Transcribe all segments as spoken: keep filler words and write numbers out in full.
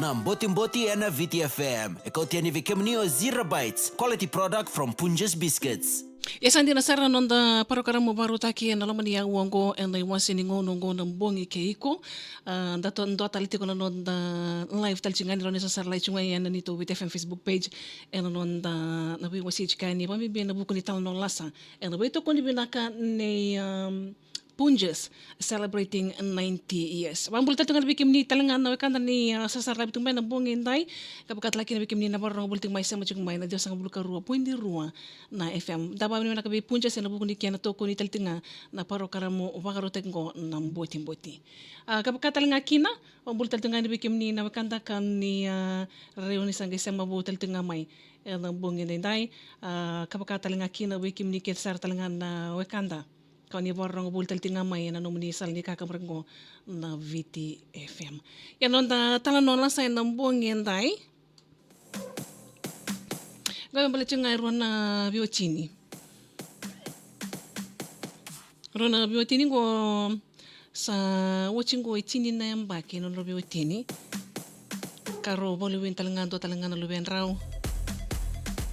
Na Botiboti ena Viti F M e kauti yani vei kemuni o Zero Bites, quality product from Punjas Biscuits. Ia sa dina sara na noda parokaramu vakarautaki ena loma ni aua oqo ena iwase ni gauna oqo na bogi kei iko. A, da dua tale tiko na noda live tale tiko ga ni rawa ni sasara lai tiko ga ena neitou Viti F M Facebook page ena noda na veiwasei tiko yani vakabibi ena vuku ni talanoa lasa ena veitokoni vinaka nei, um, Punjas celebrating ninety years. Vakabula tale tu ga vei kemuni tale ga na wekada ni, a, sasara live tiko mai na bogi edai. Ka vaka tale kina vei kemuni na vakarorogo voli tiko mai, sema tiko mai na ciwasagavulu ka rua poidi rua na F M. Da vakavinavinaka vei Punjas ena vuku ni kena tokoni tale tiko ga na parokaramu vakarautaki oqo na Botiboti. A, ka vaka tale ga kina, vakabula tale tiko ga vei kemuni na wekada ka ni, a, rairai ni sa qai sema vou tale tiko ga mai ena bogi edaidai. A, ka vaka tale ga kina vei kemuni kece sara tale ga na wekada ka ni vakarorogo voli tale tiko ga mai ena nomuni sala ni kakaburaki oqo na Viti F M. Ia noda talanoa lasa ena bogi edai. Qai baleta tiko ga e rua na veiwatini. Rua na veiwatini oqo sa oti oqo e tini na yabaki na nodra veiwatini. Ka rau vakaluveni tale ga dua tale ga na luvedrau.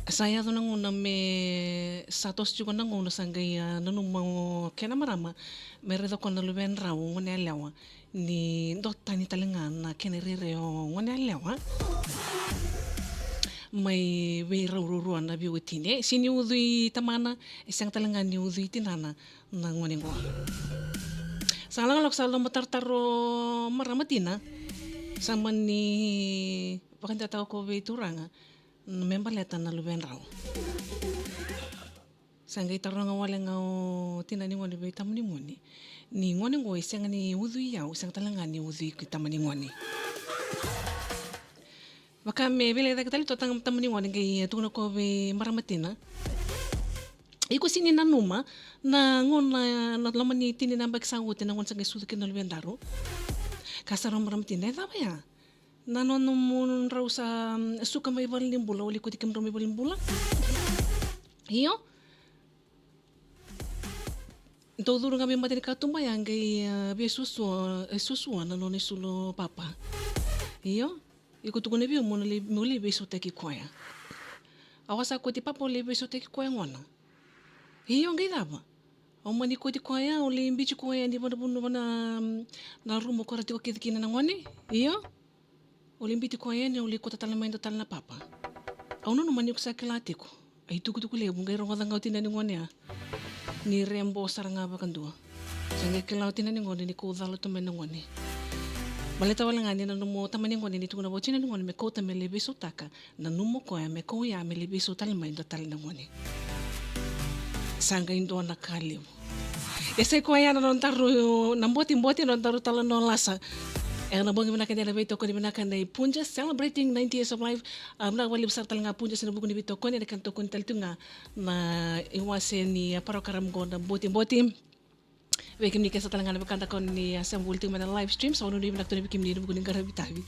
Sa yaco na gauna me sa toso tiko na gauna sa qai, a, nanuma o kena marama me raica o koya na luvedrau, o goneyalewa, ni dua tani tale ga na kena irairai o goneyalewa. Mai vei rau ruarua na veiwatini, e sega ni ucui tamana, e sega tale ga ni ucui tinana na gone oqo. Sa lakolako sa lomatarotaro marama tina, sa mani vakadewataka ko vei turaga me baleta na luvedrau. Sa qai taroga wale ga o tina ni gone vei tama ni gone, ni gone oqo e sega ni ucui au, e sega tale ga ni ucui ko tama ni gone. Vaka me veilecayaki tale tu o tama ni gone, qai tukuna ko vei marama tina, iko sega ni nanuma na gauna na loma ni tini na yabaki sa oti na gauna sa qai sucu kina na luvedaru? Ka sa rau marama tina, e cava ya? Na nodrau sa, mm, suka mai valenibula, o lai kauti kemudrau mai valenibula. Io. Dou curu ga mai mata ni katuba ya qai, a, via suasua, e, suasua na nona isulu o papa. Io. Iko tukuna vei au mo na lai, mo lai veisautaki koya. Au a sa kauti papa, au lai veisautaki koya gona. Io, qai cava? Au mani kauti koya, au lai biuti koya yani vanavanua, vana, mm, na rumu ko ra tiko kece kina na gone. Io. Au lai biuti koya yani, au lai kauta tale mai dua tale na papa. Au nanuma ni ko sa kila tiko. A itukutuku levu qai rogoca ga o tina ni gone ya ni rebo sara ga vakadua. Sa qai kila o tina ni gone ni kau cala tu mai na gone. Baleta wale ga ni nanuma o tama ni gone ni tukuna vua o tina ni gone me kauta me lai veisautaka, nanuma o koya me kau ya me lai veisau tale mai dua tale na gone. Sa qai dua na ka levu. E sa i koya na nodaru na botiboti, na nodaru talanoa lasa. Ena bogi vinaka ni na veitokoni vinaka nei Punjas celebrating ninety years of life. A, vinaka vakalevu sara tale ga Punjas ena vuku ni veitokoni, ena kena tokoni tale tu ga na iwase ni, a, parokaramu oqo na botiboti. Vei kemuni kece tale ga na wekada ko ni, a, sema voli tiko mai na live stream, sa vanuinui vinaka tu vei kemuni ena vuku ni qaravi tavi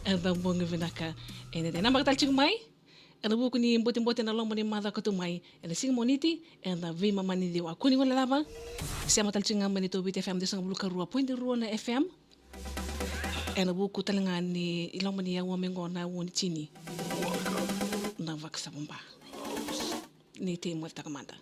ena bogi vinaka. Ena dei na maka tale tiko mai ena vuku ni botiboti ena loma ni macawa ka tu mai ena siga Moniti ena veimama ni ciwa. Kua ni guilecava, sema tale tiko ga mai na iTaukei Viti F M ciwasagavulu ka rua poidi rua na F M. Ena vuku tale ga ni loma ni aua mai oqo na aua ni tini na Vakasavuba. Ni tei moce taka mada.